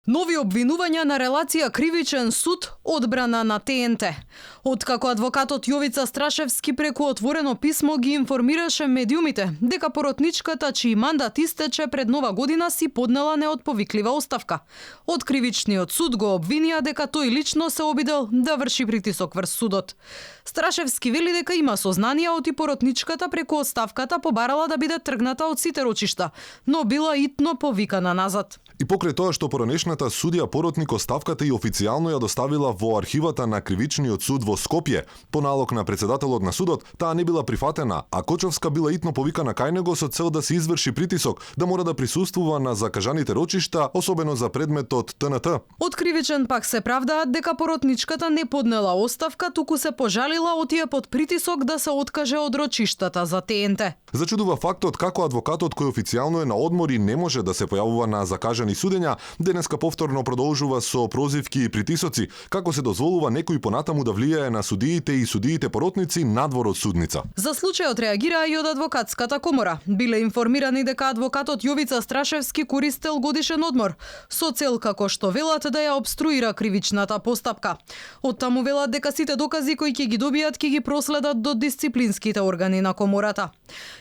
Нови обвинувања на релација кривичен суд, одбрана на ТНТ. Откако адвокатот Јовица Страшевски преку отворено писмо ги информираше медиумите дека поротничката чиј мандат истече пред Нова година си поднела неотповиклива оставка. Од кривичниот суд го обвинија дека тој лично се обидел да врши притисок врз судот. Страшевски вели дека има сознанија оти поротничката преку оставката побарала да биде тргната од сите рочишта, но била итно повикана назад. И покрај тоа што поранешната судија поротник оставката и официјално ја доставила во архивата на Кривичниот суд во Скопје, по налог на председателот на судот, таа не била прифатена, а Кочовска била итно повикана кај него со цел да се изврши притисок, да мора да присуствува на закажаните рочишта, особено за предметот ТНТ. Од Кривичен пак се правдаат дека поротничката не поднела оставка, туку се пожалила отие под притисок да се откаже од рочиштата за ТНТ. Зачудува фактот како адвокатот кој официјално е на одмор и не може да се појавува на закажани судења, денеска повторно продолжува со прозивки и притисоци, како се дозволува некој понатаму да влијае на судиите и судиите поротници надвор од судница. За случајот реагираа и од адвокатската комора. Биле информирани дека адвокатот Јовица Страшевски користел годишен одмор, со цел како што велат да ја обструира кривичната постапка. Оттаму велат дека сите докази кои ќе ги добијат ќе ги проследат до дисциплинските органи на комората.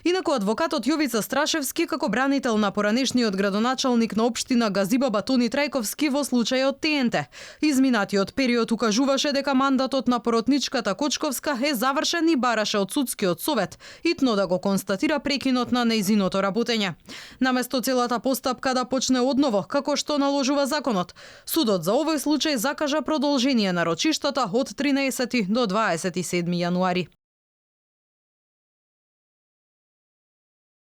Инаку адвокатот Јовица Страшевски како бранител на поранешниот градоначалник на општина Газибаба Тони Трајковски во случајот ТНТ. Изминатиот период укажуваше дека мандатот на поротничката Кочковска е завршен и бараше од судскиот совет итно да го констатира прекинот на нејзиното работење. Наместо целата постапка да почне одново, како што наложува законот, судот за овој случај закажа продолжение на рочиштата од 13 до 27 јануари.